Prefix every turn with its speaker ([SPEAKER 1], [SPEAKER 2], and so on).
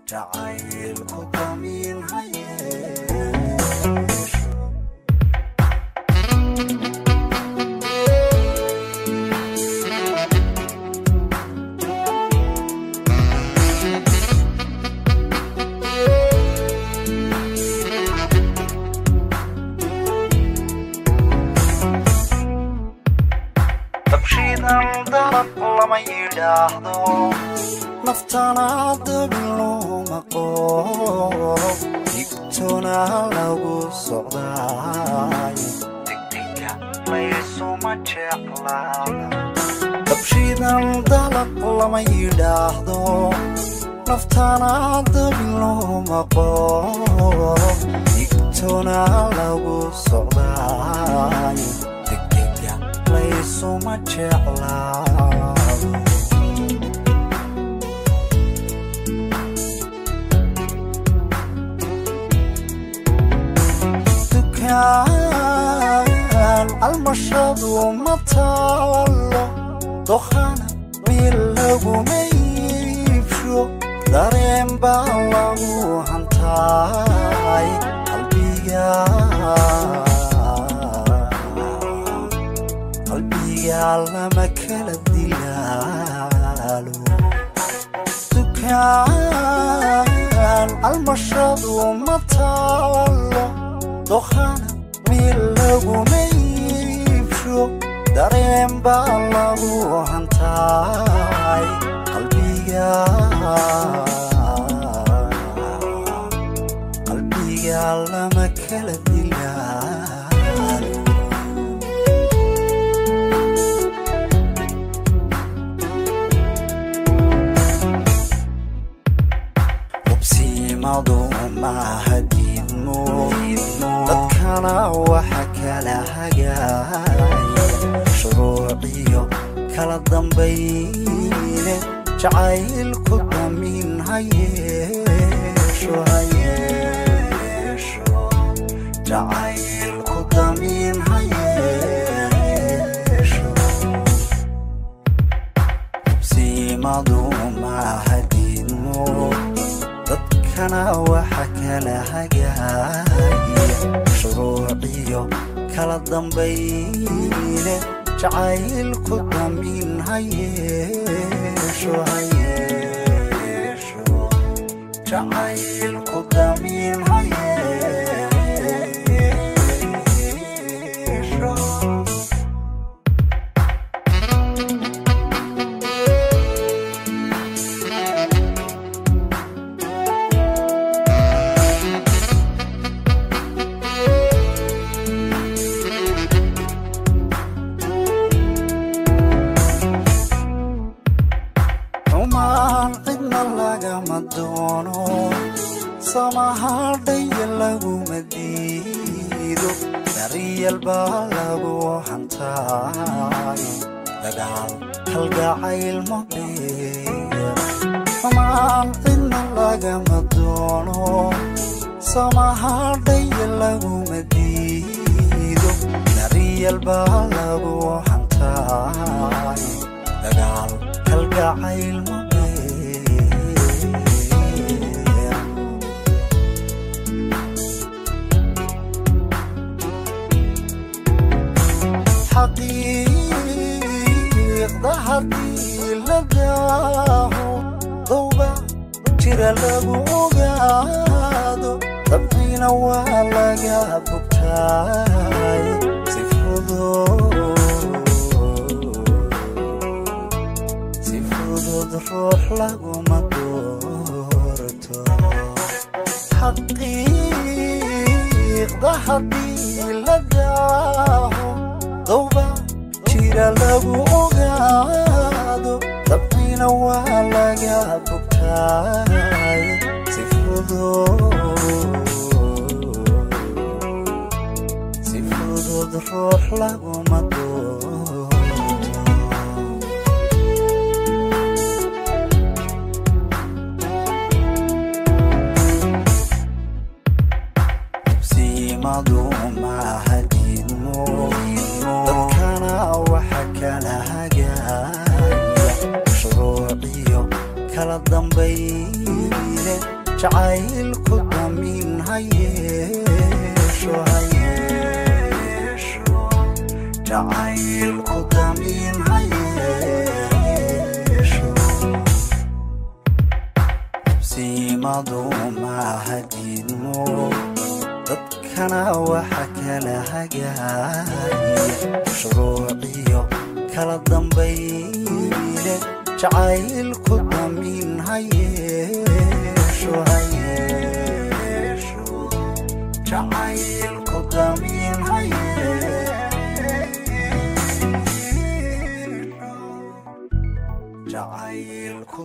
[SPEAKER 1] Jacaylku damiin ha yeesho. Dabshiidan dalab lama yidhaahdo, naftana dabin looma qoro, digtoona lagu socdaay, degdega laysuma jeclaada. Dabshiidan dalab lama yidhaahdo, naftana dabin looma qoro, digtoona lagu socdaay, degdega laysuma jeclaado. Dukaan almashadu ma taalo, dokhana meel laguma iibsho, dareen baa lagu hantaay qalbiga, qalbiga lama kala dilaalo. Dukaan almashadu ma taalo, dokhana meel laguma iibsho, dareen baa lagu hantaay qalbiga, qalbiga lama kala dilaalo. Hubsiimadu maaha diidmo, dadkana waxa kala hagaaya shuruuciyo kala dambayne, jacaylku damiin ha yeesho, ha yeesho, jacaylku damiin ha yeesho. Hubsiimadu maaha diidmo, dadkana waxa kala hagaaya shuruuciyo kala dambayne, jacaylku damiin ha yeesho, ha yeesho, jacaylku damiin ha yeesho. Xumaan cidna lagama doono, samahadhaya laguma diido, daryeel baa lagu hantaay, dagaal kalgacayl ma beer. Xumaan cidna lagama doono, samahadhaya laguma diido, daryeel baa lagu hantaay, dagaal kalgacayl ma beer. Xaqiiqda haddii la daaho, dowba jira lagu ogaado, dabciina waa laga bogtaay si fudud, si fudud ruux laguma doorto. Xaqiiqda haddii la daaho, dowba jira lagu ogaado, dabciina waa laga bogtaay si fudud, si fudud ruux laguma doorto. Hubsiimadu maaha diidmo, dadkana waxa kala hagaaya shuruuciyo kala dambayne, Jacaylku damiin ha yeesho, ha yeesho. Jacaylku damiin ha yeesho. Siimaadu maaha diidmo, dadkana waxa kala hagaaya shuruuciyo kala dambayne. Jacaylku damiin ha yeesho, ha yeesho. Jacaylku damiin ha yeesho. Jacaylku